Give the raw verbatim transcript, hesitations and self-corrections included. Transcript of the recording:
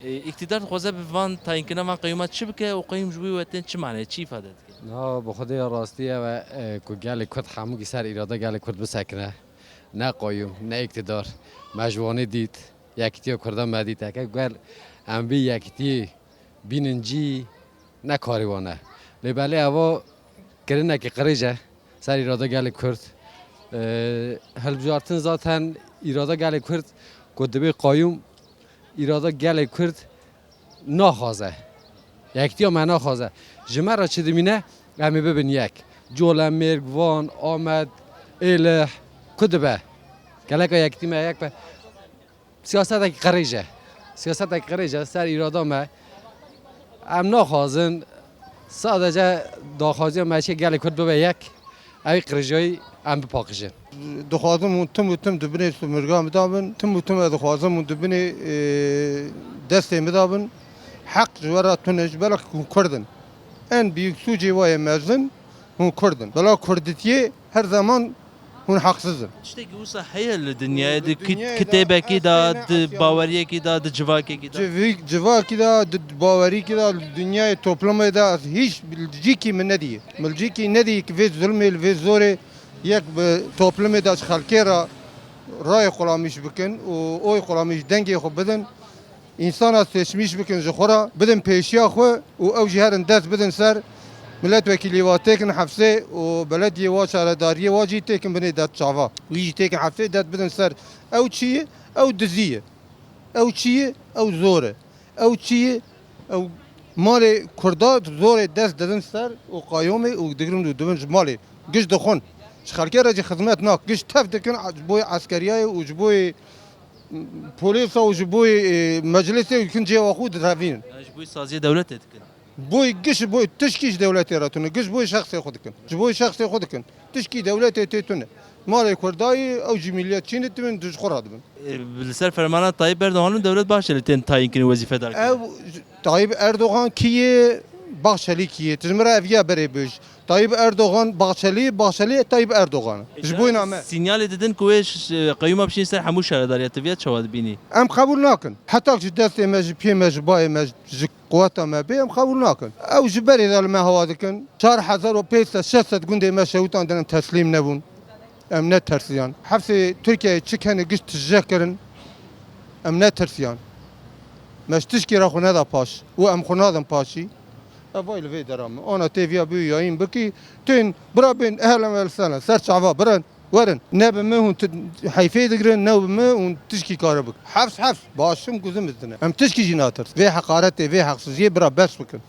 E, îktidar dixwaze bi van tayînkirina van qeyûma çi bike û qeyûm ji wî wê tên çi mane, çi îfade dike? Na, bi xwedê ya rastî ew e, e, ku gelê Kurd hemûkî ser îrada gelê Kurd bisekine. Ne qeyûm, ne îktidar. Me ji wanê dît, yekîtiya Kurdan me dît. Heke gel em vî yekîtiyê bînin cî, ne karê wan e. Lê belê evo kirinekî qirêj e ser îrada gelê Kurd. Ee, hilbijartin zaten îrada gelê Kurd ku dibê qayûm îrada gelê Kurd naxwaze. Yektiya me naxwaze. Ji me re çi dimîne, em ê bibin yek. Colemêrg, Van, Amed, Êlih, ku dibe? Geleka yekitî me yek be. Siyasetek qirêj e. Siyasetek qirêj e ser îrada me. Em naxwazin sadece daxwaziya me çê gelê Kurd bibe yek. Ew qirêjayî em bipaqijin. Dixwazim hûn tim û tim di binê sumirga min de bin. Tim û tim ez dixwazim hûn di binê, e, destê min de bin. Heq ji we re tune ji ber ku hûn Kurd in. En büyük sucê we yê mezin hûn Kurd in. Bila Kurditiyê her zaman hûn heqsiz in. Tiştekî wisa heye li dinyayê, di Li dinyayê de kitêbekî de, di baweriyekî de, di civakekî de? Civî-, civakî de, di bawerîkî de, li dinyayê toplumê de ez hîç cîkî min nedîye. Min cîkî nedîye ki vê zulmê, li vê zorê yek bi toplumê de ji xelkê re rayê xulamîş bikin û oy xulamîş dengê xwe bidin. Însana seçmîş bikin ji xwe re, bidin pêşiya xwe û ew jî herin dest bidin ser milletvekîlî wa têkin hefsê û belediyê wa şaredariyê wa jî têkin binê dest çava. Wî jî têkin hefsê dest bidin ser. Ew çi ye? Ew dizî ye. Ew çi ye? Ew zor e. Ew çi ye? Ew malê Kurda zorê dest didin ser û qayomê û digirin û dibin ji malê. Giş dixwin. Ji xelkê re jî xizmet nak. Giş tev dikin ji bo yê eskeriyayê û ji bo yê polîsa û ji bo yê, e, meclisê û kin cêwa xwe direvînin. Yani ji bo yê saziyê dewletê dikin. Bo yê giş, bo yê tişkî ji dewletê re tune. Giş bo yê şexsê xwe dikin. Ji bo yê şexsê xwe dikin. Tişkî dewletê tê tune. Malê Kurdayî ew jî millet çîn dibin, ji xwe re dibin. E, li ser fermana Tayyip Erdogan û Devlet Bahçeli tên tayînkirin wezîfedar kirin. Ew Tayyip Erdogan kî ye, Bahçeli kî ye? Tu ji min re ev ya berê bêj. Tayyip Erdogan, Bahçeli, Bahçeli Tayyip Erdogan. E, Ji bo îna me. Sinyalê didin ku wê ş-, qeyûma bişîn ser hemû şaredariya, tu viya çawa dibînî? Em qebûl nakin. Heta ji destê me, ji piyê me, ji bayê me, ji quweta me bê, em qebûl nakin. Ew ji berê de li me hewa dikin. Çar hezar û pênc sed, şeş sed gundê me şewitandin, em teslîm nebûn. Em netersiyan. Hefsê Tirkiyeyê çi kenê giş tijeh kirin. Em netirsiyan. Me ji tişkî re xwe neda paş û em xwe nadin paşî. Ev vay li vê dera min. Ana tê viya bî yayîn bikî. Tên bira bên, ehlen ve sehlen. Ser çava birin. Werin. Ne bi min hûn ti-, heyfê digirin, ne bi min hûn tişkî kare bik. Hefs, hefs. Başim guzim izdine. Em tişkî jî natirs. Vê heqaretê, vê heqsiziyê bira bes bikin.